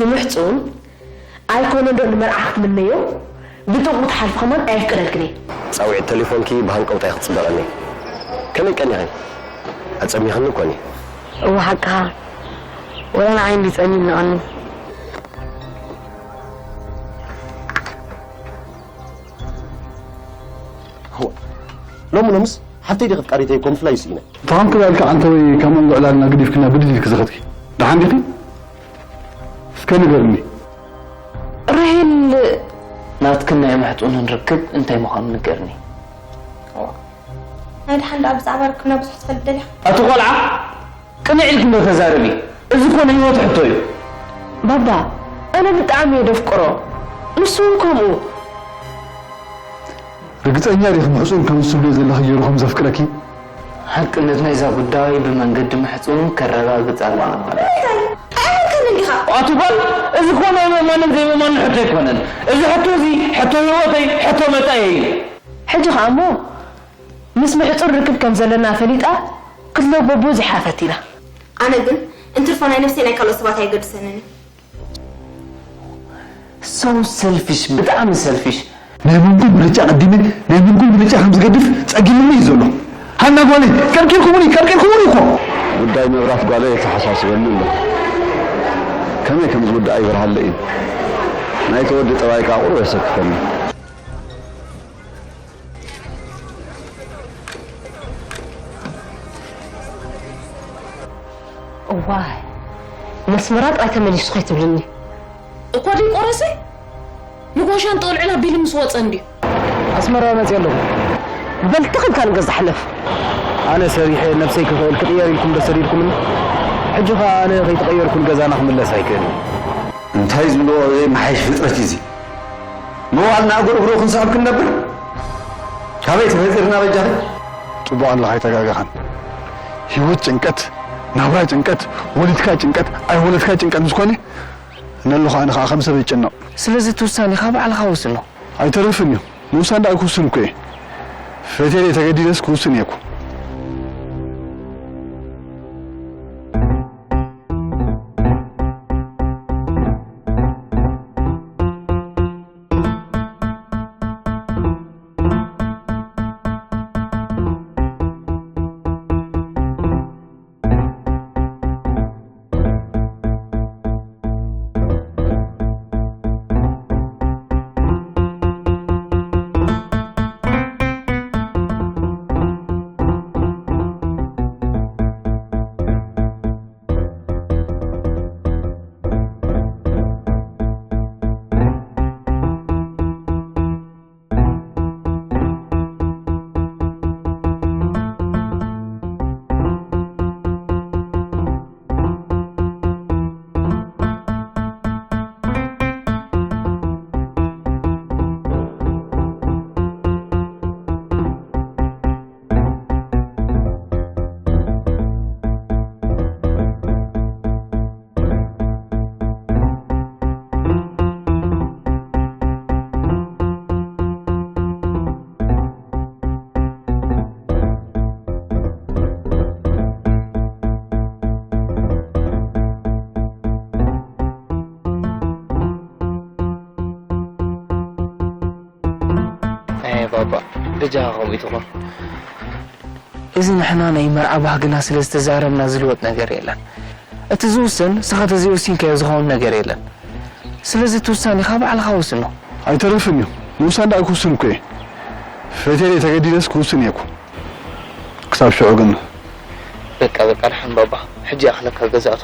ንምሕጹን ኣይኮነ ዶ ንመርዓ ክትምነዮ ብጥቕኡ ትሓልፊ ከማን ኣየፍቅደልክን እየ። ጻውዒት ተሌፎንኪ ብሃንቀውታ እየ ክጽበቐኒ። ከመይ ቀኒኺ? ኣጸሚኽኒ እኮ እኒ። እወ ሓቅኻ። ወላ ንዓይ እንዲ ጸሚምኒ ቀኒ። እወ። ሎሚ ሎምስ ሓፍተይ ዲኺ ፍቃሪተይ እኮ ምፍላይ ስኢነ። ተኾንክ ዳልካ ኣንተ ወይ ካብ መንጎ ዕላልና ግዲፍክና ብድድ ኢልክ ዝኸድኪ። ደሓን ዲኺ? እስከ ንገርኒ። ራሄል ናትክን ናይ መሕጹንን ርክብ እንታይ ምዃኑ ንገርኒ። እዋ፣ ናይ ደሓን ደኣ ብዛዕባ ርክብና ብዙሕ ትፈልጥ ደሊኻ? ኣቲ ቆልዓ፣ ቅንዕ ኢልክ እንዶ ተዛረቢ። እዚ እኮ ናይ ህይወት ሕቶ እዩ። ባባ፣ ኣነ ብጣዕሚ እየ ደፍቅሮ። ንሱ እውን ከምኡ። ርግጸኛ ዲኺ ምሕጹን ከም ዝትብልዮ ዘለኺ ገይሩ ከም ዘፍቅረኪ? ሓቅነት ናይዛ ጉዳይ ብመንገዲ ምሕጹን ከረጋግጽ ኣለና ማለት እዩ። እንታይ? ኣየመንካንን ዲኻ? ኣቲ ጓል፣ እዚ እኮ ናይ ምእማንን ዘይምእማንን ሕቶ ኣይኮነን። እዚ ሕቶ እዚ ሕቶ ህይወተይ፣ ሕቶ መጻኢየይ እዩ። ሕጂ ኸኣ እሞ ምስ ምሕጹን ርክብ ከም ዘለና ፈሊጣ ክትለቦ ብዙሕ ሓፈት ኢላ። ኣነ ግን እንትርፎ ናይ ነፍሰይ ናይ ካልኦት ሰባት ኣየገድሰንን እዩ። So selfish፣ ብጣዕሚ ሰልፊሽ። ናይ መንጎን ብልጫ ቀዲመ ናይ መንጎን ብልጫ ከም ዝገድፍ ጸጊሙኒ እዩ ዘሎ። ሃና ጓለይ፣ ቀርቂርኩምኒ፣ ቀርቂርኩምኒ እኮ። ጉዳይ መብራት ጓለይ የተሓሳስበኒ ኣሎ። ከመይ ከም ዝውዳእ ይበርሃለይ እዩ። ናይቲ ወዲ ጠባይ ከኣ ቁሩብ የሰክፈኒ። እዋይ፣ ነስመራ ጥራይ ተመሊስኩ ኣይትብልኒ። እኮ ድዩ ቆረሰ? ንጓሻን ጠልዕን ኣቢሉ ምስ ወጸ እንድዩ። ኣስመራ መጽእ ኣለኹ። በል ትኽልካ ንገዛ ሕለፍ። ኣነ ሰሪሐ ነብሰይ ክኽእል ክቕየር ኢልኩም ዶ ሰዲድኩምኒ? ሕጂ ኸኣ ኣነ ከይተቐየርኩ ንገዛና ክምለስ ኣይክእልን። እንታይ ዝብልዎ ዘይመሓይሽ ፍጥረት እዩ እዚ? መዋልና እግሩ እግሩ ክንስዕብ ክንነብር? ካበይ ተፈጢርና በጃኺ? ጽቡቕ ኣለኻ ኣይተጋገኻን። ህይወት ጭንቀት፣ ናብራ ጭንቀት፣ ወሊድካ ጭንቀት፣ ኣይወለድካ ጭንቀት ምስኮነ፣ ነሉ ኸኣ ንኸኣ ከም ሰብ ይጭነቕ። ስለዚ እቲ ውሳኔኻ ባዕልኻ ወስኖ። ኣይተርፍን እዩ። ምውሳን ደኣ ክውስን እኮ እየ። ፈትየ ተገዲደስ ክውስን እየ እኮ። ኣየ ባባ፣ በጃኻ ከምኡ ኣይትኹን። እዚ ንሕና ናይ መርዓ ባህግና ስለ ዝተዛረብና ዝልወጥ ነገር የለን። እቲ ዝውሰን ንስኻ ተዘይወሲንካዮ ዝኸውን ነገር የለን። ስለዚ እቲ ውሳኔኻ ባዕልኻ ወስኖ። ኣይተርፍን እዩ። ምውሳን ደኣ ክውስን እኮ እየ። ፈትየ ተገዲደስ ክውስን እየ እኮ። ክሳብ ሽዑ ግን በቃ፣ በቃ፣ ደሓን ባባ። ሕጂ ይኣኽለካ ገዛእቶ።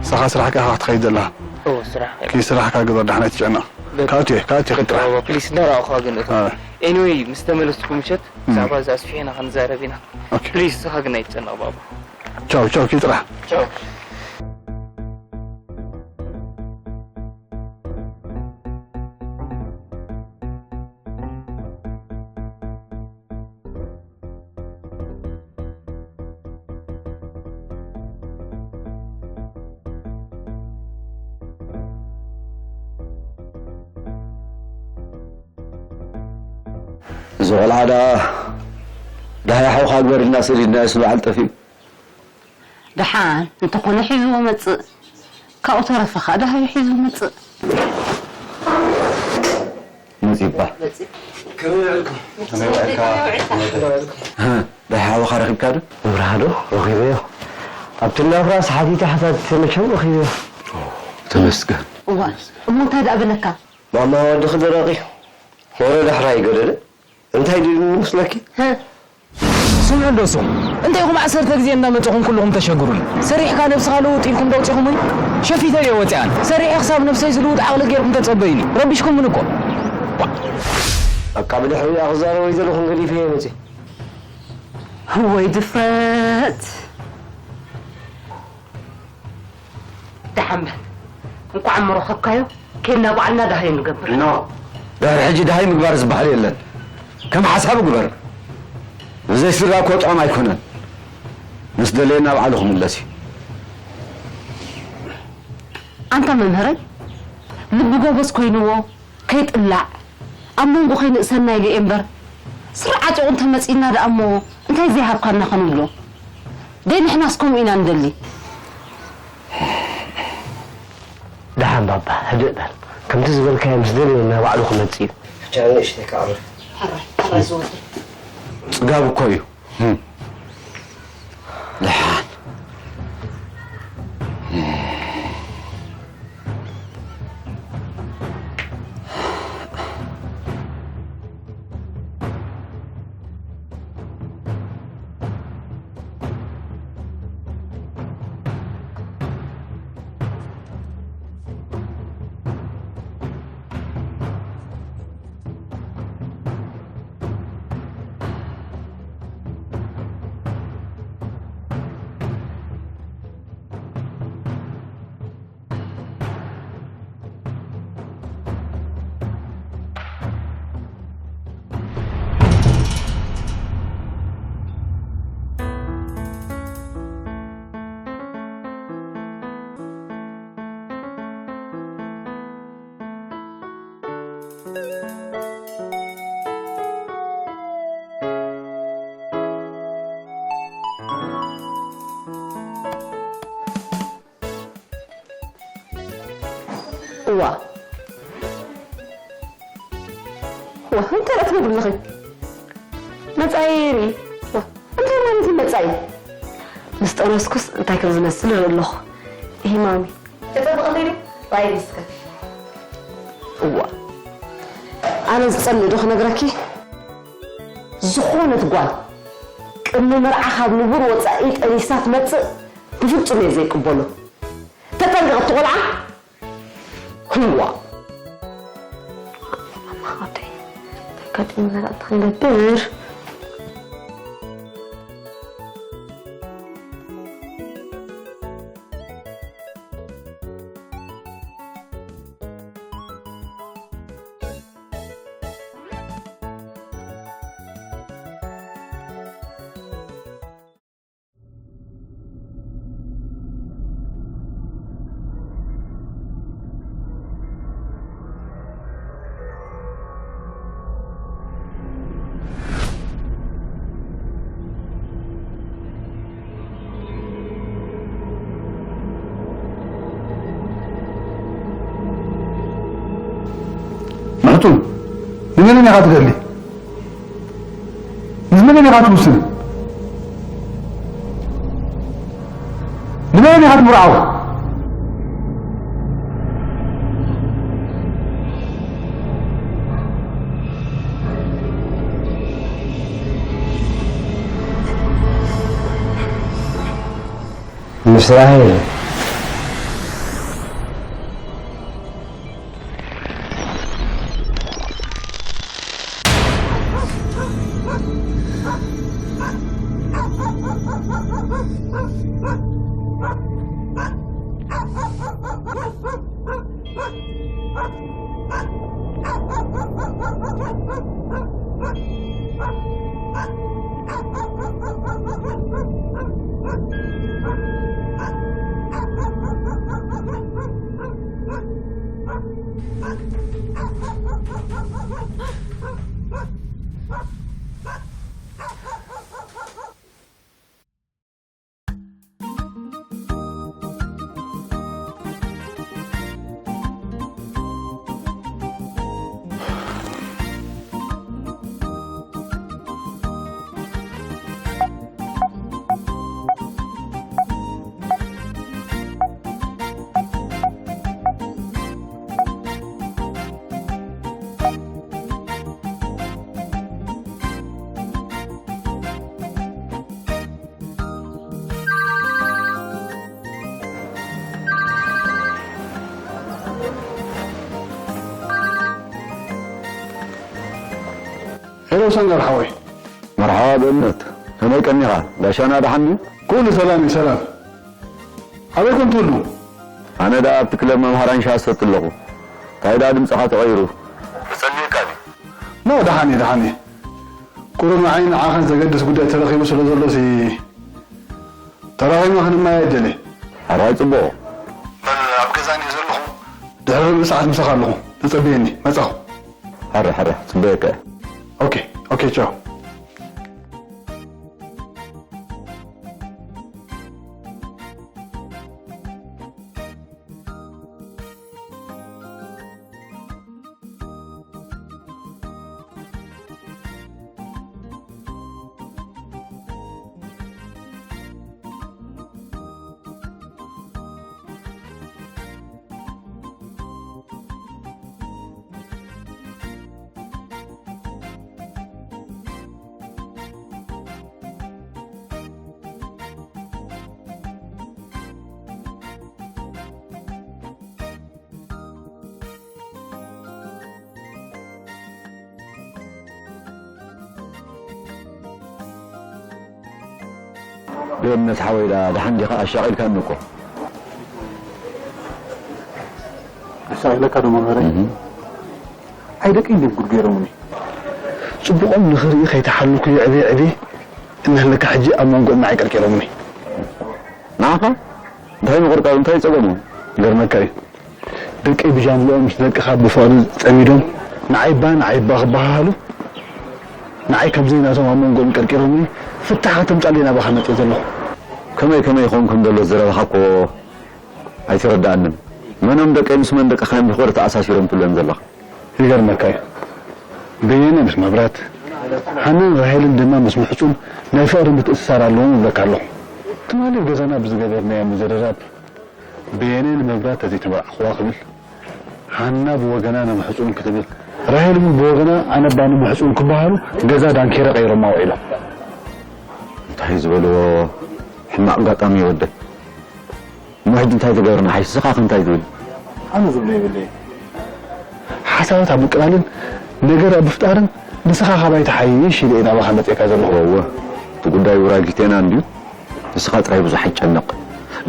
ንስኻ ስራሕካ ኢኻ ክትኸይድ ዘለኻ። እወ፣ ስራሕ። ከይስራሕካ ግበር፣ ደሓን ኣይትጨነቕ። በቃ። ካእቱ እየ፣ ካእቱ እየ፣ ከይጥራሕ። ባባ፣ ፕሊስ፣ እንዳረኣኹኻ ግን እቶ። ኣዎ። ኤኒወይ፣ ምስ ተመለስኩ ምሸት፣ እም። ብዛዕባ እዚ ኣስፊሕና ክንዛረብ ኢና። ኦኬ። ፕሊስ፣ ንስኻ ግን ኣይትጨነቕ ባባ። ቻው፣ ቻው፣ ከይጥራሕ። ቻው። እዚ ቆልዓ ደኣ ዳሃይ ሓውኻ ግበር ኢልና ሰዲድናዮስ በዓል ጠፊኡ። ደሓን እንተኾነ ሒዝዎ መጽእ። ካብኡ ተረፈ ኸኣ ደሃዩ ሒዙ መጽእ። መጺባ። ከመይ ውዕልኩም? ከመይ ውዕልካ? ደሓ ሓወኻ ረኺብካ ዶ? መብርሃ ዶ? ረኺበዮ። ኣብቲ እንዳ ፍራስ ሓቲተ ሓታቲተ መቸም ረኺበዮ። ተመስገን። እዋ፣ እሞ እንታይ ደኣ በለካ? ማማ ወዲ ክድረቕ እዩ። ወረ ዳሕራ ይገደደ። እንታይ ድዩ ይመስለኪ? ስምዑ እንዶ ስም እንታይ ኢኹም ዓሰርተ ግዜ እንዳመፀኹም ኩልኹም ተሸግሩኒ። ሰሪሕካ ነብስኻ ልውጥ ኢልኩም ዶ ኣውፂኹሙኒ? ሸፊተ ድየ ወፂኣን? ሰሪሐ ክሳብ ነብሰይ ዝልውጥ ዓቕሊ ገይርኩም ተፀበዩኒ። ረቢሽኩምኒ እኮ። በቃ ብድሕሪኣ ክዛረቦ እዩ ዘለኹ ገዲፈ እየ መፅእ። እወይ ድፍረት። ደሓን በል። እንኳዕ እሞ ረኸብካዮ። ኬድና ባዕልና ደሃይ ንገብር። ኖ። ድሕሪ ሕጂ ደሃይ ምግባር ዝበሃል የለን። ከም ሓሳቡ ግበር። ብዘይ ስድራ እኮ ጥዑም ኣይኮነን። ምስ ደለየ ናብ ዓሉ ክምለስ እዩ። ኣንታ መምህረይ፣ ልቢ ጎበዝ ኮይንዎ ከይጥላዕ ኣብ መንጎ ከይንእሰና ኢሉ እየ እምበር፣ ስርዓት ዑቕ እንተመጺእና ደኣ እሞ እንታይ ዘይሃብካና ክንብሎ? ደይ ንሕናስ ከምኡ ኢና ንደሊ። ደሓን ባባ ህድእ በል። ከምቲ ዝበልካዮ ምስ ደለየ ናብ ባዕሉ ክመጽእ እዩ። ሕጂ ኣነ ንእሽተይ ክኣምር። ሕራይ ሕራይ ዝወደይ። ጽጋብ እኮ እዩ። ደሓን። እዋ እዋ እንታይ ደኣ ትነግሪ ኣለኺ? መጻኢ ርኢ። እዋ እንታይ ማለት እዩ መጻኢ? ምስ ጠነስኩስ እንታይ ከም ዝመስል ርኢ ኣለኹ። እሂ ማሚ። ተጸብቐለይ ዶ? ራይ ሪስከ። እዋ ኣነ ዝጸልእ ዶ ክነግረኪ? ዝኾነት ጓል ቅድሚ መርዓ ካብ ንቡር ወጻኢ ጠኒሳ ትመጽእ ብፍጹም እየ ዘይቅበሎ። ተጠንቀቕ እቲ ቆልዓ። ህዋ። ማማ ሓወተይ እንታይ ኣጋጢሙና ደኣ እንታይ ክንገብር? ምሕቱ ንመን ኢኻ ትደሊ? ንመን ኢኻ ትውስን? ንመን ኢኻ ትምርዓው? ምስራይ ሰንጋር ሓወይ። መርሓባ ብእምነት፣ ከመይ ቀኒኻ? ጋሻና ደሓን ድዩ? ኩሉ ሰላም እዩ፣ ሰላም። ኣበይ ኮን ትህሉ? ኣነ ደኣ ኣብቲ ክለብ መምሃራን ሻሂ እሰቲ ኣለኹ። እንታይ ደኣ ድምጽኻ ተቐይሩ? ክጸልየካ ድዩ? ኖ፣ ደሓን እየ፣ ደሓን እየ። ቁሩብ ንዓይን ንዓኻን ዘገድስ ጉዳይ ተረኺቡ ስለ ዘሎሲ፣ ተራኺብና ክንመያየጥ ደልየ። ሕራይ ጽቡቕ። በል፣ ኣብ ገዛኒ እየ ዘለኹ። ድሕሪ ርብዒ ሰዓት ምሳኻ ኣለኹ። ተጸበየኒ፣ መጻኹ። ሕራይ፣ ሕራይ፣ ጽበየካ እየ። ኦኬ፣ ኦኬ፣ ቻው። ብእምነት ሓወይ ደኣ ደሓን ዲኻ? ኣሻቒልካኒ እኮ። ኣሻቒለካ ዶ መምህረይ? እህ። ኣይ ደቂ እንዴት ጉድ ገይሮምኒ? ጽቡቖም ንኽርኢ ከይተሓለልኩ ይዕብየ ዕብየ እናሃለካ ሕጂ ኣብ መንጎኦም ንዓይ ቀርቂሮምኒ። ንዓኻ? እንታይ ምቕርቃር፣ እንታይ ጸገሙ? ይገርመካ እዩ። ደቀይ ብጃምልኦም ምስ ደቅኻ ብፍቕሪ ጸሚዶም ንዓይ እባ ንዓይ እባ ክበሃሃሉ፣ ንዓይ ከምዘይ ናቶም ኣብ መንጎኦም ቀርቂሮምኒ፣ ፍታሕ ከተምጻለይ ናባኻ መጽየ ዘለኹ። ከመይ ከመይ ይኸውን ከም ዘሎ ዘረባኻ እኮ ኣይተረድኣንን። መኖም ደቀይ ምስ መን ደቅኻ እዮም ብፍቕሪ ተኣሳሲሮም ትብለን ዘለኻ? ይገርመካ እዩ። በየነ ምስ መብራት፣ ሃናን ራሄልን ድማ ምስ ምሕጹን ናይ ፍቕሪ ምትእስሳር ኣለዎም እብለካ ኣለኹ። ትማሊ ኣብ ገዛና ብዝገበርናዮ ምዝርራብ፣ በየነ ንመብራት ተዘይተመርዓኹዋ ክብል፣ ሃና ብወገና ንምሕጹን ክትብል፣ ራሄል እውን ብወገና ኣነ እባ ንምሕጹን ክበሃሉ ገዛ ዳንኬራ ቀይሮማ ውዒሎም። እንታይ ዝበልዎ ሕማቕ ኣጋጣሚ ወደይ። እሞ ሕጂ እንታይ ትገብርና? ሓይሲ ንስኻ ከ እንታይ ትብል? ኣነ ዝብሎ የብለይን። ሓሳባት ኣብ ምቅላልን ነገር ኣብ ምፍጣርን ንስኻ ካባይ ትሓይሽ ኢለ እየ ናባኻ መጺኤካ ዘለኹ። እወ፣ እቲ ጉዳይ ውራይ ክልቴና እንድዩ። ንስኻ ጥራይ ብዙሕ ኣይትጨነቕ።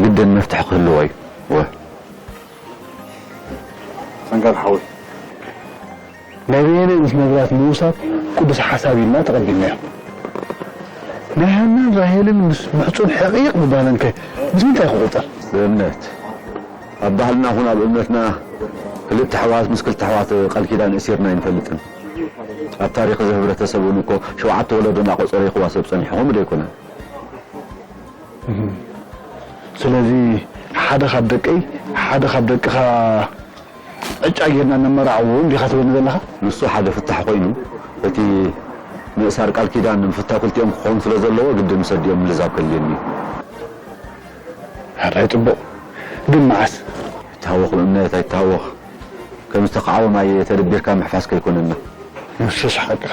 ግድን መፍትሒ ክህልዎ እዩ። እወ። ሰንጋል ሓወይ። ናይ በየነ ምስ መብራት ምውሳብ ቅዱስ ሓሳብ ኢልና ተቐቢልናዮ። ናይ ሃናን ራሄልን ምስ ምሕጹን ሕቕይቕ ምባለን ከ ምስ ምንታይ ክቑጸር? ብእምነት። ኣብ ባህልና ኹን ኣብ እምነትና ክልተ ኣሕዋት ምስ ክልተ ኣሕዋት ቃል ኪዳን እሲርና ኣይንፈልጥን። ኣብ ታሪኽ እዚ ህብረተሰብ እውን እኮ ሸውዓተ ወለዶ እናቖጸረ ይኽዋሰብ ጸኒሑ፣ ከምኡ ዶ ኣይኮነን? እህ። ስለዚ ሓደ ካብ ደቀይ፣ ሓደ ካብ ደቅኻ ዕጫ ጌርና ነመራዕዎ እንዲኻ ትብለኒ ዘለኻ? ንሱ ሓደ ፍታሕ ኮይኑ፣ እቲ ምእሳር ቃል ኪዳን ንምፍታው ክልቲኦም ክኸውን ስለ ዘለዎ፣ ግድን ምስ ኣዲኦም ምልዛብ ከድልየኒ እዩ። ሕራይ ጽቡቕ። ግን መዓስ? ኣይትሃወኽ ብእምነት፣ ኣይትሃወኽ። ከም ዝተኻዕወ ማይ ተደቢርካ ምሕፋስ ከይኮነና። ንሱስ ሓቅኻ።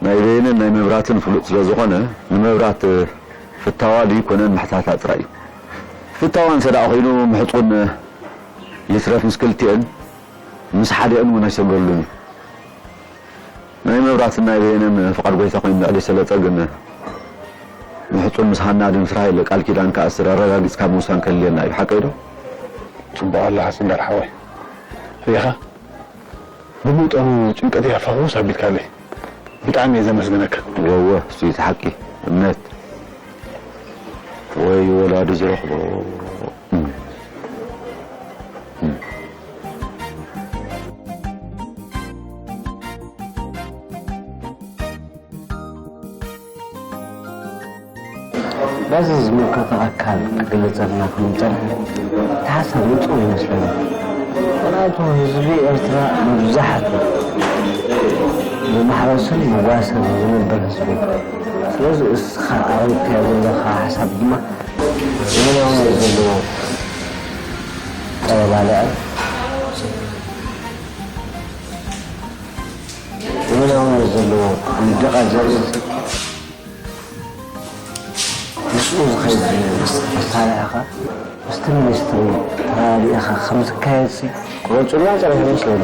ናይ በየነን ናይ መብራትን ፍሉጥ ስለ ዝኾነ፣ ንመብራት ፍታዋ ዘይኮነን ምሕታታ ጥራይ እዩ። ፍታዋ እንተ ደኣ ኮይኑ፣ ምሕጹን ይትረፍ ምስ ክልቲኤን፣ ምስ ሓዲኤን እውን ኣይሰገሉን እዩ። ናይ መብራትን ናይ በየነን ፍቓድ ጎይታ ኮይኑ፣ ልዕሊ ሰለጠ ግን ምሕጹን ምስ ሃና ድምስራይ ኢለ ቃል ኪዳን ክኣስር ኣረጋጊጽካ ምውሳን ከድልየና እዩ። ሓቀይ ዶ? ጽቡቕ ኣለኻ ሰንጋል ሓወይ። ርኢኻ? ብመጠኑ ጭንቀተይ ፈኹስ ኣቢልካለይ። ብጣዕሚ እየ ዘመስግነካ። ወወ፣ እሱ እዩ እቲ ሓቂ። እምነት ወይ ወላዲ ዝረኽቦ። እም። እም። በዚ ዝምልከቶ ኣካል ክግለጸልና ከም ዝጸንሐ፣ እቲ ሓሳብ ንጹር ይመስለኒ። ምኽንያቱ ህዝቢ ኤርትራ መብዛሕትኡ ብማሕረስን ብጓስን ዝነብር ህዝቢ እዩ። ስለዚ እስኻ ኣቕሪብካዮ ዘለኻ ሓሳብ ድማ ዘመናውነት ዘለዎ ጸረ ባልዕ፣ ዘመናውነት ዘለዎ ምድቓል ዘርኢ፣ ምስ ዝኸይድ ዘሎ መሳርያኻ ምስቲ ሚኒስትሪ ተራዲእኻ ከም ዝካየድሲ ክገልጹልና ጸኒሖም ይመስለኒ።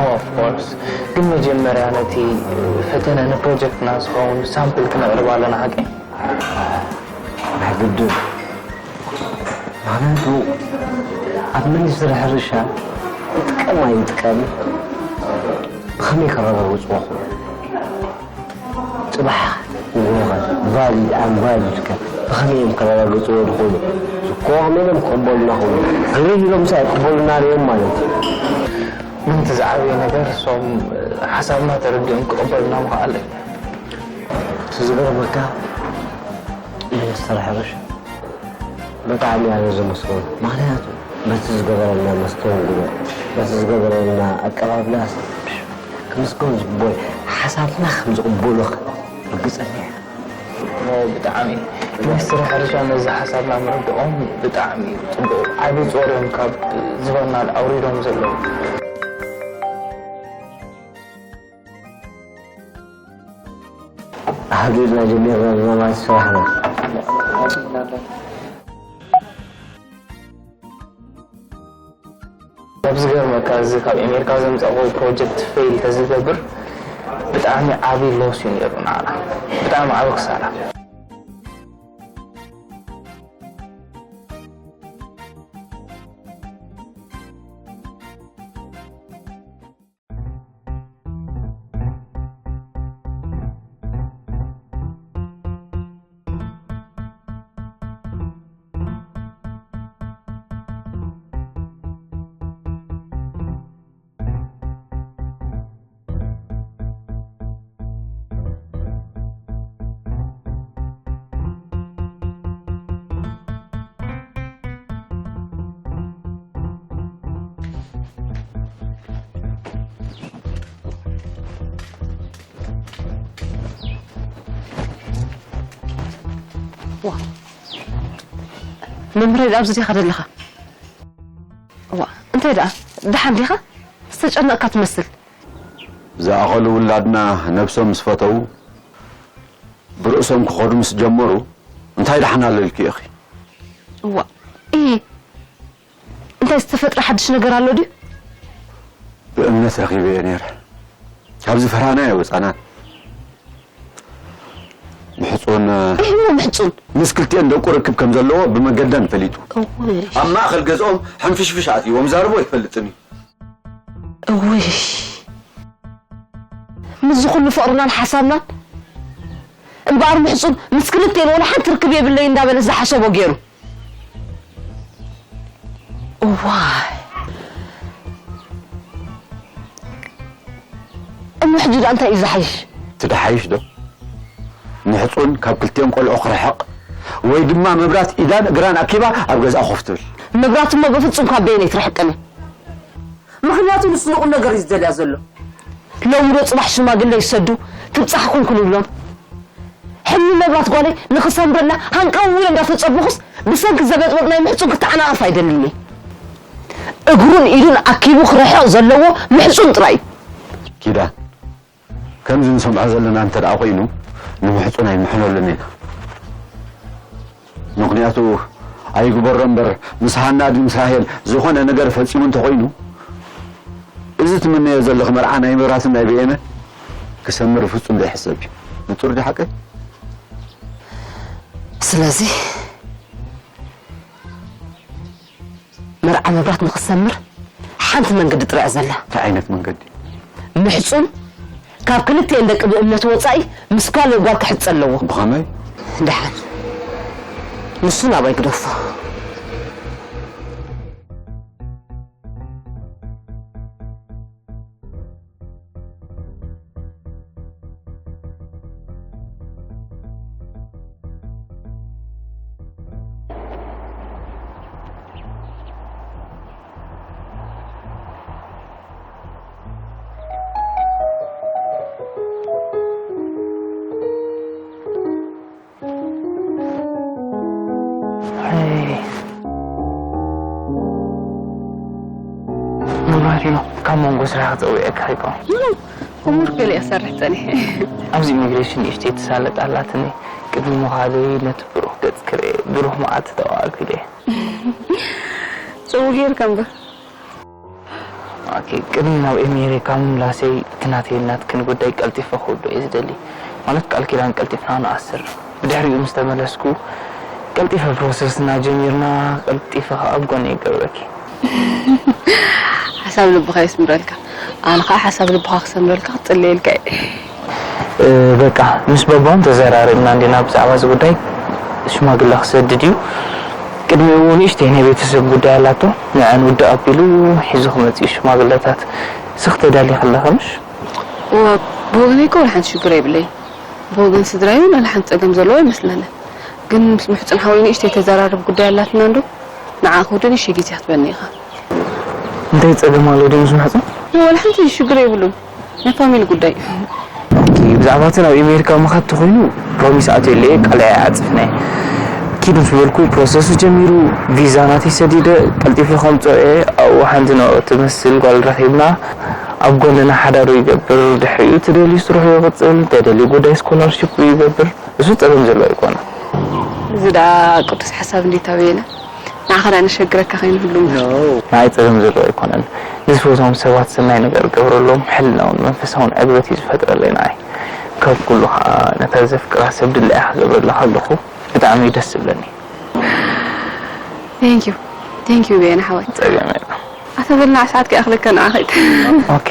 ኦፍኮርስ፣ ግን መጀመርያ ነቲ ፈተነ ንፕሮጀክትና ዝኸውን ሳምፕል ክነቕርብ ኣለና ሓቂ። ናይ ግድን። ምኽንያቱ ኣብ ሚኒስትሪ ሕርሻ ይጥቀም ኣይጥቀም ብኸመይ ከረጋግፅዎ ክብሉ? ፅባሕ ንጎኸ ቫሊድ ኣንቫሊድ ከ ብኸመይ እዮም ከረጋግፅዎ ዝኽእሉ? ዝኮ ከመይ እዮም ክቕበሉና ክብሉ? ግርህ ኢሎም ምሳ ኣይቅበሉና እዮም ማለት እዩ። ግን እቲ ዝዓበየ ነገር እሶም ሓሳብና ተረዲኦም ክቕበሉና ምኽኣል እዩ። እቲ ዝገርመካ ሚኒስትር ሕርሻ ብጣዕሚ ኣነ ዘመስግኖ። ምኽንያቱ በቲ ዝገበረልና መስተንግዶ፣ በቲ ዝገበረልና ኣቀባብላ ክምስገን ዝግብኦ ሓሳብና ከም ዝቕበሉኻ ርግጸኛ እየ። ዋው ብጣዕሚ ሚኒስትሪ ሕርሻ ነዚ ሓሳብና ምርድኦም ብጣዕሚ እዩ ጽቡቕ። ዓቢ ጾር እዮም ካብ ዝበናል ኣውሪዶም ዘለዉ። ኣህሊልና ጀሚርና ኣለና ማለት ስራሕና። ካብ ዝገርመካ እዚ ካብ ኤሜሪካ ዘምፃእዎ ፕሮጀክት ፌል ተዝገብር ብጣዕሚ ዓብዪ ሎስ እዩ ነይሩ ንዓና። ብጣዕሚ ዓብዪ ክሳራ። መምህረይ፣ ኣብዚ ዲኻ ዘለኻ? እዋ፣ እንታይ ደኣ? ደሓን ዲኻ? ዝተጨነቕካ ትመስል። ዝኣኸሉ ውላድና ነብሶም ምስ ፈተዉ ብርእሶም ክኸዱ ምስ ጀመሩ እንታይ ደሓን ኣሎ ኢልኪ ኢኺ? እዋ፣ እይ፣ እንታይ ዝተፈጥረ ሓድሽ ነገር ኣሎ ድዩ? ብእምነት ረኺበዮ ነይረ። ካብ ዝፈራናዮ ወፃና። ምሕፁን እሞ ምሕፁን ምስ ክልቲኤን ደቁ ርክብ ከም ዘለዎ ብመገደን ፈሊጡ። እውይ። ኣብ ማእኸል ገዝኦም ሕንፍሽፍሽ ኣትይዎም ዛርቦ ኣይፈልጥን እዩ። እውይ። ምስዚ ኩሉ ፍቕርናን ሓሳብናን እምበኣር ምሕፁን ምስ ክልቲኤን ወላ ሓንቲ ርክብ የብለይ እንዳበለ ዝሓሰቦ ገይሩ። እዋይ። እሞ ሕጂ ደኣ እንታይ እዩ ዝሓይሽ? እቲ ደሓይሽ ዶ ምሕፁን ካብ ክልቲኦም ቆልዑ ክርሕቕ ወይ ድማ መብራት ኢዳን እግራን ኣኪባ ኣብ ገዝኣ ኮፍ ትብል። መብራት እሞ በፍጹም ካብ በየነይ ትርሕቀኒ። ምኽንያቱ ንሱ ንቑም ነገር እዩ ዝደልያ ዘሎ። ሎሚ ዶ ጽባሕ ሽማግለ ይሰዱ ትብጻሕ ኩን ክንብሎም። ሕልሚ መብራት ጓለይ ንኽሰምረላ ሃንቀው ኢለ እንዳተጸበኹስ ብሰንኪ ዘበጥበጥ ናይ ምሕጹን ክተዓናቐፍ ኣይደልን እየ። እግሩን ኢዱን ኣኪቡ ክርሕቕ ዘለዎ ምሕጹን ጥራይ እዩ። ኪዳን ከምዚ ንሰምዖ ዘለና እንተ ደኣ ኮይኑ ንምሕጹን ኣይምሕነሉን ኢና። ምኽንያቱ ኣይግበሮ እምበር ምስ ሃና ድዩ ምስ ራሄል ዝኾነ ነገር ፈጺሙ እንተኾይኑ እዚ ትምነዮ ዘለኺ መርዓ ናይ መብራትን ናይ በየነ ክሰምር ፍጹም ዘይሕሰብ እዩ። ንጹር ድዩ ሓቀይ? ስለዚ መርዓ መብራት ንኽሰምር ሓንቲ መንገዲ ጥራይ እያ ዘላ። እንታይ ዓይነት መንገዲ? ምሕጹን ካብ ክልቲኤን ደቂ ብእምነት ወጻኢ ምስ ካልእ ጓል ክሕጸ ኣለዎ። ብኸመይ? ደሓን ንሱ ናባይ ግደፎ። መብራህትኖ ካብ መንጎ ስራሕ ክፀውዐካ ይኮ እሙር ገለ እሰርሕ ጸኒሐ። ኣብዚ ኢሚግሬሽን ንእሽተይ ትሳለጥ ኣላትኒ። ቅድሚ ምኻደይ ነቲ ብሩኽ ገጽ ክርኢ፣ ብሩኽ መዓልቲ ተባኣልኩ ኢለ። ጽቡቕ ጌርካ እምበር። ኦኬ፣ ቅድሚ ናብ ኣሜሪካ ምምላሰይ እቲ ናተይን ናትክን ጉዳይ ቀልጢፈ ክውድኦ እየ ዝደሊ። ማለት ቃል ኪዳን ቀልጢፍና ንኣስር። ብድሕሪኡ ምስ ተመለስኩ ቀልጢፈ ፕሮሰስና ጀሚርና፣ ቀልጢፈ ከኣ ኣብ ጎነይ ይገብረኪ። ሓሳብ ልብኻ የስምረልካ። ኣነ ከኣ ሓሳብ ልብኻ ክሰምረልካ ክጽለየልካ እየ። እ፣ በቃ ምስ በቦም ተዘራሪብና እንዲና ብዛዕባ እዚ ጉዳይ። ሽማግለ ክሰድድ እዩ። ቅድሚኡ እውን ንእሽተይ ናይ ቤተሰብ ጉዳይ ኣላቶ። ንዐን ውድእ ኣቢሉ ሒዙ ክመጽእ እዩ ሽማግለታት። ስኽ ተዳሊ ከለኸ ምሽ? እወ፣ ብወገነይ እኮ ወላ ሓንቲ ሽግር የብለይ። ብወገን ስድራይ እውን ወላ ሓንቲ ጸገም ዘለዎ ኣይመስለንን። ግን ምስ ምሕጹን ሓወይ ንእሽተይ ተዘራርብ ጉዳይ ኣላትና እንዶ? ንዓ ክውድእ ንእሽተይ ግዜ ክትበኒ ኢኻ። እንታይ ጸገም ኣሎ ድዩ ምስ ምሕጹን? ወላ ሓንቲ ሽግር የብሉን። ናይ ፋሚሊ ጉዳይ። ኦኬ፣ ብዛዕባ እቲ ናብ ኣሜሪካ ምኻድ ተኾይኑ ፕሮሚስ ኣትየለየ ቃል ኣይዓጽፍን እየ። ኪድ ምስ በልኩ ፕሮሰሱ ጀሚሩ፣ ቪዛ ናተይ ሰዲደ ቀልጢፈ ከምጽኦ እየ። ኣብኡ ሓንቲ ንዕኡ ትመስል ጓል ረኺብና ኣብ ጎንና ሓዳሩ ይገብር። ድሕሪኡ ትደልዩ ስርሑ ይቕጽል፣ ተደልዩ ጉዳይ ስኮላርሺፕ ይገብር። እሱ ጸገም ዘለዎ ኣይኮነን። እዚ ደኣ ቅዱስ ሓሳብ እንዴት ኣበየነ? ንዓኻ ደኣ ነሸግረካ ከይንህሉ እምበር። ንዓይ ጸገም ዘለዎ ኣይኮነን። ንዝፈትዎም ሰባት ሰናይ ነገር እገብረሎም፣ ሕልናውን መንፈሳውን ዕግበት እዩ ዝፈጥረለይ ንዓይ። ካብ ኩሉ ኸኣ ነታ ዘፍቅራ ሰብ ድላያ ክገብረላ ከለኹ ብጣዕሚ እዩ ደስ ዝብለኒ። Thank you. Thank you በየነ ሓወይ። ጸገም የለን። ኣታ በልና ሰዓት ከይኣኽለካ ንዓ ኸይድ። ኦኬ።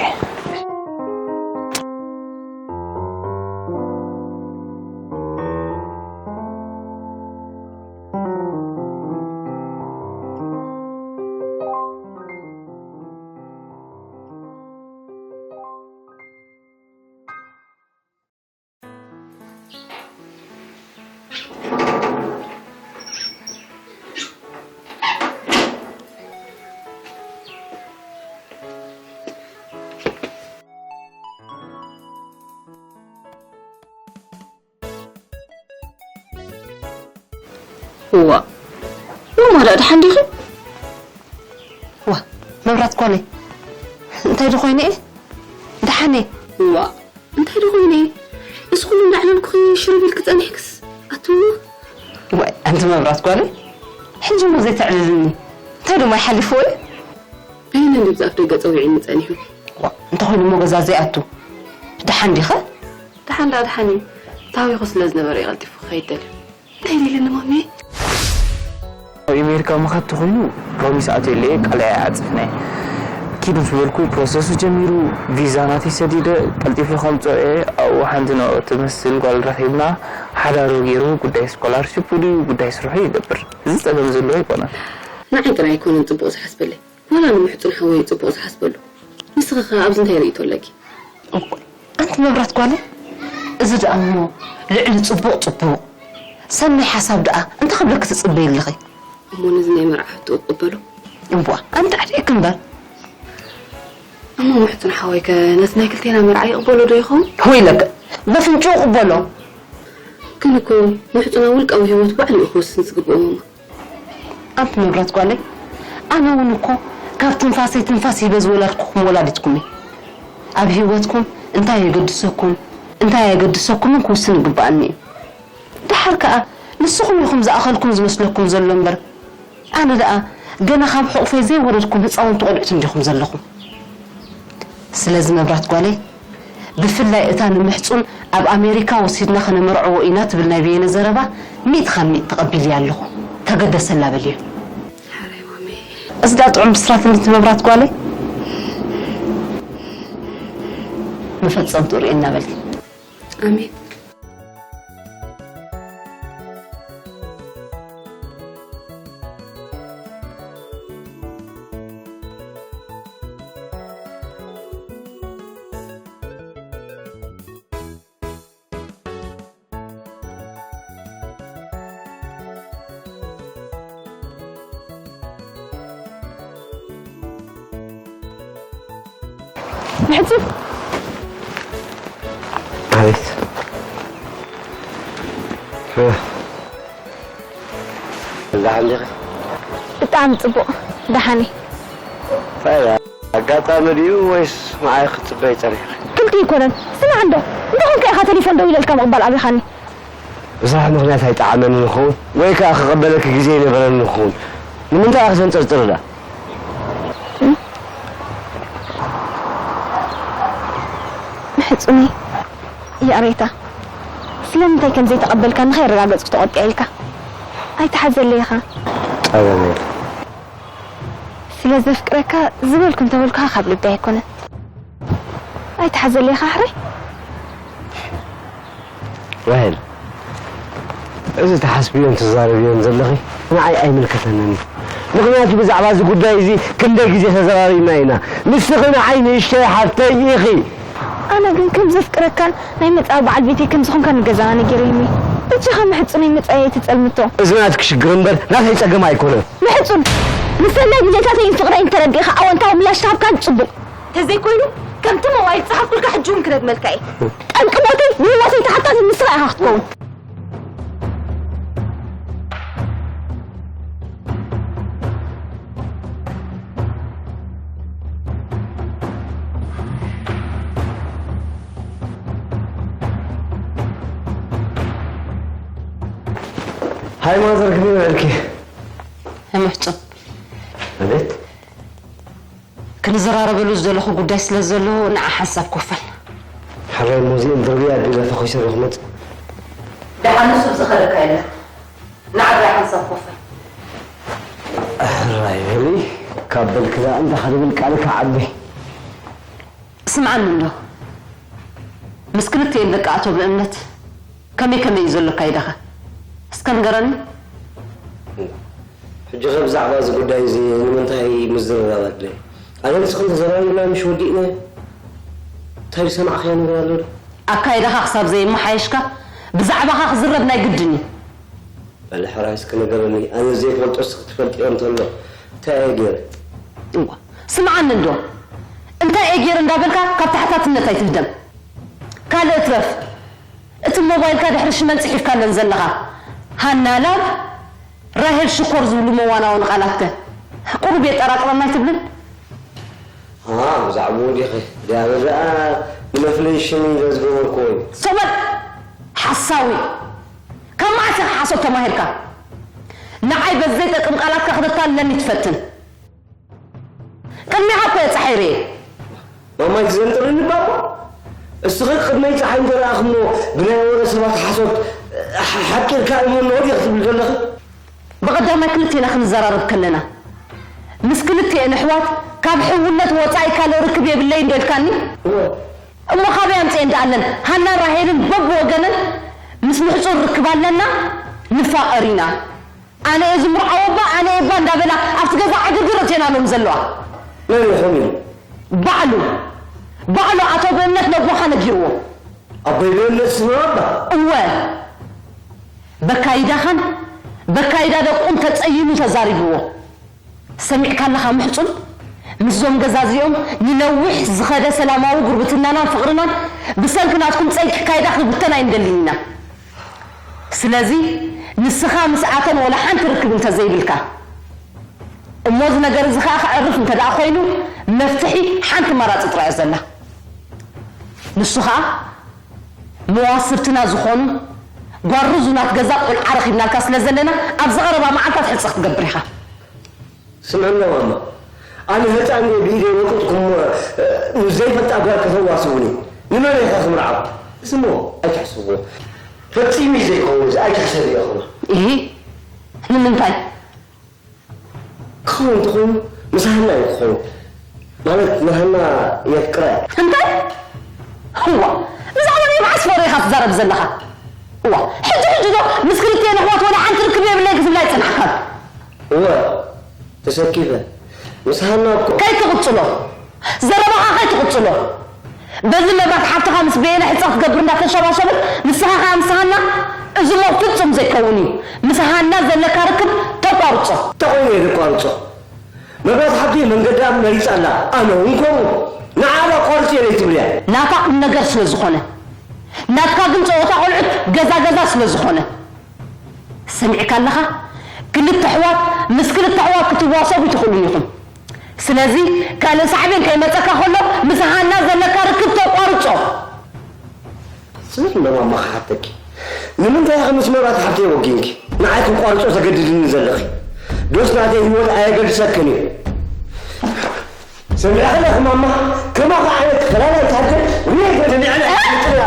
እዋ፣ እሞ ደኣ ደሓን ዲኺ? ዋ፣ መብራት ጓለይ፣ እንታይ ዶ ኮይነ እየ? ደሓን እየ። እዋ፣ እንታይ ዶ ኮይነ እየ? እዚ ኩሉ እንዳዕለልኩኺ ሽርብ ኢልኪ ጸኒሕክስ? ኣትዎ። ዋይ፣ ኣንቲ መብራት ጓለይ፣ ሕጂ እሞ ዘይተዕልልኒ። እንታይ ዶ ማይ ሓሊፍዎ እዩ? በይነ እንዲ ብዛፍ ደገ ጸዊዕኒ ጸኒሑ። ዋ፣ እንተኾይኑ እሞ ገዛ ዘይኣቱ። ደሓን ዲኸ? ደሓን ደኣ ደሓን እዩ። ታዊኹ ስለ ዝነበረ እዩ ቀልጢፉ ክኸይድ ደልዩ። እንታይ ኢለ ኣለኒ ማሜ? ኣብ ኣሜሪካ ምኻድ ተኾይኑ ፕሮሚስ ኣትየለየ ቃል ኣይዓጽፍን እየ። ኪድ ምስ በልኩ ፕሮሰሱ ጀሚሩ፣ ቪዛ ናተይ ሰዲደ ቀልጢፈ ከምጽኦ እየ። ኣብኡ ሓንቲ ንዕኡ ትመስል ጓል ረኺብና፣ ሓዳሩ ገይሩ ጉዳይ ስኮላርሺፑ ድዩ ጉዳይ ስርሑ ይገብር። እዚ ጸገም ዘለዎ ኣይኮነን። ንዓይ ጥራይ ኣይኮነን ጽቡቕ ዝሓስበለይ። ዋላ ንምሕጹን ሓወይ ጽቡቕ ዝሓስበሉ። ንስኺ ኸ ኣብዚ እንታይ ርእይቶ ኣለኪ? እኮ፣ ኣንቲ መብራት ጓለይ፣ እዚ ደኣ እሞ ልዕሊ ጽቡቕ ጽቡቕ። ሰናይ ሓሳብ ደኣ እንታይ ክብለኪ ትጽበዪ ኣለኺ? እሞ ነዚ ናይ መርዓ ሕቶ እቕበሎ? እምቧ፣ ኣንቲ ዕድሜኪ እምበር። እሞ ምሕጹን ሓወይ ከ ነዚ ናይ ክልቴና መርዓ ይቕበሎ ዶ ይኸውን? ወይለክ፣ በፍንጭኡ እቕበሎ። ግን እኮ ምሕጹና ውልቃዊ ህይወት ባዕሉ እዩ ክወስን ዝግብኦ ማማ። ኣንቲ መብራት ጓለይ፣ ኣነ እውን እኮ ካብ ትንፋሰይ ትንፋስ ሂበ ዝወላድኩኹም ወላዲትኩም እየ። ኣብ ህይወትኩም እንታይ የገድሰኩም፣ እንታይ ኣየገድሰኩምን ክውስን ይግብኣኒ እዩ። ደሓር ከኣ ንስኹም ኢኹም ዝኣኸልኩም ዝመስለኩም ዘሎ እምበር፣ ኣነ ደኣ ገና ካብ ሕቑፈይ ዘይወረድኩም ህፃውንቲ ቆልዑት እንዲኹም ዘለኹም። ስለዚ መብራት ጓለይ፣ ብፍላይ እታ ንምሕጹን ኣብ ኣሜሪካ ወሲድና ከነመርዕዎ ኢና ትብል ናይ በየነ ዘረባ ሚእቲ ካብ ሚእቲ ተቐቢለያ ኣለኹ። ተገደሰላ በልዮ። ሓራይ ማሜ። እዚ ዳ ጥዑም ብስራት እንድቲ መብራት ጓለይ። መፈጸምቱ ርእየና በልኪ። ኣሜን። ምሕጹን። ኣቤት። ደሓን ዲኺ? ብጣዕሚ ጽቡቕ፣ ደሓን እየ። እንታይ እያ? ኣጋጣሚ ድዩ ወይስ ንዓይ ክትጽበይ ጸኒሕኺ? ስልኪ ኣይኮነን። ስማዕ እንዶ፣ እንተኾንካ ኢኻ ቴሌፎን ደዊለልካ ምቕባል ኣቢኻኒ። ብስራሕ ምኽንያት ኣይጠዓመንን ይኸውን፣ ወይ ከኣ ክቐበለኪ ግዜ ኣይነበረንን ይኸውን። ንምንታይ ኢኺ ዘንጸርጽር እዳ? ምሕጹነይ፣ ይቕሬታ። ስለምንታይ ከም ዘይተቐበልካኒ ከየረጋገጽኩ ተቖጢዐ ኢልካ። ኣይትሓዘለይ ኢኻ። ጠበበ። ስለ ዘፍቅረካ ዝበልኩ እንተበልኩኻ ካብ ልቢ ኣይኮነን። ኣይትሓዘለይ ኢኻ ሕራይ። ራሄል፣ እዚ ትሓስብዮን ትዛረብዮን ዘለኺ ንዓይ ኣይምልከተንን እዩ። ምኽንያቱ ብዛዕባ እዚ ጉዳይ እዚ ክንደይ ግዜ ተዘራሪብና ኢና። ንስኺ ንዓይ ንእሽተይ ሓፍተይ ኢኺ። ኣነ ግን ከም ዘፍቅረካን ናይ መጻኢ በዓል ቤተይ ከም ዝኾንካን ንገዛና ነጊረይኒ። በጃኻ ምሕጹነይ መጻኢ ኣይትጸልምቶ። እዚ ናትኪ ሽግር እምበር ናተይ ጸገም ኣይኮነን። ምሕጹን፣ ንሰናይ ድሌታተይን ፍቕረይን ተረዲእኻ ኣወንታዊ ምላሽ ተሃብካኒ ጽቡቕ። ተዘይኮይኑ ከምቲ ሞባይል ዝጸሓፍኩልካ ሕጂ እውን ክደግመልካ እየ። ጠንቂ ሞተይ ብሞተይ ተሓታቲት ንስኻ ኢኻ ክትከውን። ሃይ ማዘር፣ ከመይ ውዒልኪ? ምሕጹን። ኣቤት። ክንዘራረበሉ ዝደለኹ ጉዳይ ስለ ዘሎ ንዓ ሓንሳብ ኮፍ በል። ሕራይ እሞ እዚአን ድርብያ ኣቢለ ፈኺሰ ዶ ክመጽእ? ደሓን ንሱ ዝኸደካ የለን። ንዓ ጥራይ ሓንሳብ ኮፍ በል። ሕራይ በሊ፣ ካብ በልኪ ደኣ እንታይ ክድብል ቃልካ ዓቢ። ስምዓኒ እንዶ፣ ምስ ክልቲኤን ደቂ ኣቶ ብእምነት ከመይ ከመይ እዩ ዘሎ ኣካይዳኻ? እስከ ንገረኒ። ሕጂ ኸ ብዛዕባ እዚ ጉዳይ እዚ ንምንታይ ምዝርራብ ኣድለየ? ኣነ ንስኽን ተዘራሪብና ምሽ ወዲእናዮ? እንታይ ዝሰማዕካዮ ነገር ኣሎ ዶ? ኣካይዳኻ ክሳብ ዘየመሓየሽካ ብዛዕባኻ ክዝረብ ናይ ግድን እዩ። በሊ ሕራይ እስኪ ንገረኒ፣ ኣነ ዘይፈልጦ እስኺ ትፈልጥዮ እንተሎ እንታይ እየ ገይረ? እዋ፣ ስምዓኒ እንዶ፣ እንታይ እየ ገይረ እንዳበልካ ካብ ተሓታትነት ኣይትህደም። ካልእ እትረፍ፣ እቲ ሞባይልካ ድሕሪ ሽመን ጽሒፍካለን ዘለኻ፣ ሃና ላቭ፣ ራሄል ሽኮር ዝብሉ መዋናወኒ ቃላትከ ቁሩብ የጠራጥረና ኣይትብልን? ኣ፣ ብዛዕባኡ ዲኺ? ድያ በዛ ንመፍለዪ ሽም ኢለ ዝገበርክዎ እዩ። ሰው በል! ሓሳዊ! ካብ መዓስ ኢኻ ሓሶት ተማሂርካ? ንዓይ በዚ ዘይጠቅም ቃላትካ ክተታልለኒ ትፈትን። ቅድሚኻ እኮ እየ ጻሒረ እየ። ማማይ ትዘንጥርኒ ባባ? እስኺ ቅድመይ ጸሓይ እንተረኣኽሞ ብናይ ወረ ሰባት ሓሶት ሓ-፣ ሓቂርካ እሞ እንሆ ዲኺ ትብል ዘለኺ? ብቐዳማይ ክልቴና ክንዘራረብ ከለና፣ ምስ ክልቴኤን ኣሕዋት ካብ ሕውነት ወጻኢ ካልእ ርክብ የብለይን ዶ ኢልካኒ? እወ። እሞ ካበይ ኣምጺኤን ደኣለን? ሃናን ራሄልን በብወገነን ምስ ምሕጹን ርክብ ኣለና፣ ንፋቐር ኢና። ኣነ እየ ዝምርዓዎ እባ፣ ኣነ እየ እባ እንዳበላ ኣብቲ ገዛ ዕግርግር እተን ኣለዎም ዘለዋ። መን እዩ ከምኡ ኢሉ? ባዕሉ፣ ባዕሉ ኣቶ ብእምነት ነቦኻ ነጊርዎ። ኣቦይ ብእምነት ስምዑ ኣባ? እወ። በካይዳኻን በካይዳ ደቁን ተጸይኑ ተዛሪብዎ። ሰሚዕካ ኣለኻ ምሕጹን? ምስዞም ገዛ እዚኦም ንነዊሕ ዝኸደ ሰላማዊ ጉርብትናናን ፍቕርናን ብሰንኪ ናትኩም ጸይቂ ካይዳ ክብተን ኣይንደልን ኢና። ስለዚ ንስኻ ምስኣተን ወላ ሓንቲ ርክብ እንተዘይብልካ፣ እሞ እዚ ነገር እዚ ኸኣ ክዕርፍ እንተ ደኣ ኮይኑ፣ መፍትሒ ሓንቲ ኣማራጺ ጥራይ እያ ዘላ። ንሱ ኸኣ መዋስብትና ዝኾኑ ጓርዙናት ገዛ ቆልዓ ረኺብናልካ ስለ ዘለና፣ ኣብዚ ቀረባ መዓልታት ሕጽ ክትገብር ኢኻ። ስምዕና ማማ፣ ኣነ ህጻን እየ ብኢደይ ወቂጥኩም፣ እ፣ ምስ ዘይፈልጣ ጓል ከተዋስቡኒ። ንመን ኢኻ ክምርዓው? እዚ እሞ ኣይትሕስብዎ። ፈጺሙ እዩ ዘይከውን፣ እዚ ኣይትሕሰብዮ ኢኹም። ኢሂ፣ ንምንታይ? ክኸውን እንተኾይኑ፣ ምስ ሃና እዩ ክኸውን። ማለት፣ ንሃና የፍቅራ እየ። እንታይ? እዋ፣ ብዛዕባ ናይ መዓስ ፍቕሪ ኢኻ ትዛረብ ዘለኻ? እዋ፣ ሕጂ ሕጂ ዶ ምስ ክልቲኤን ኣሕዋት ወላ ሓንቲ ርክብ የብለይን ክትብላ ኣይጸናሕካን? እወ፣ ተሰኪፈ። ምስ ሃና እኮ። ከይትቕጽሎ። ዘረባኻ ከይትቕጽሎ። በዚ መብራት ሓፍትኻ ምስ በየነ ሕጸ ክትገብር እንዳተሸባሸብን ንስኻ ኸኣ ምስ ሃና፣ እዚ እሞ ፍጹም ዘይከውን እዩ። ምስ ሃና ዘለካ ርክብ ተቋርጾ። እንታይ ኮይኑ እየ ዘቋርጾ? መብራት ሓፍተይ መንገዳ መሪጻ ኣላ። ኣነ እውን ከምኡ። ንዓ ዶ ኣቋርጽ እየ ዘይትብልያ? ናታ ቁም ነገር ስለ ዝኾነ። ናትካ ግን ጸወታ ቆልዑት ገዛ ገዛ ስለ ዝኾነ። ሰሚዕካ ኣለኻ? ክልተ ኣሕዋት ምስ ክልተ ኣሕዋት ክትዋሰቡ ኣይትኽእሉን ኢኹም። ስለዚ ካልእ ሳዕቤን ከይመጸካ ከሎ ምስ ሃና ዘለካ ርክብ ተቋርጾ። ጾ ስለ ማማ ክሓተኪ ንምንታይ ኢኺ ምስ መብራት ሓፍተይ ወጊንኪ ንዓይ ክቋርጾ ዘገድድኒ ዘለኺ? ዶስ ናተይ ህይወት ኣየገድሰክን እዩ? ሰሚዕኺ ኣለኺ ማማ፣ ከማኺ ዓይነት ፈላላይት ሃገር ውየ ገድኒ ኣነ ኣይፈልጥን እያ።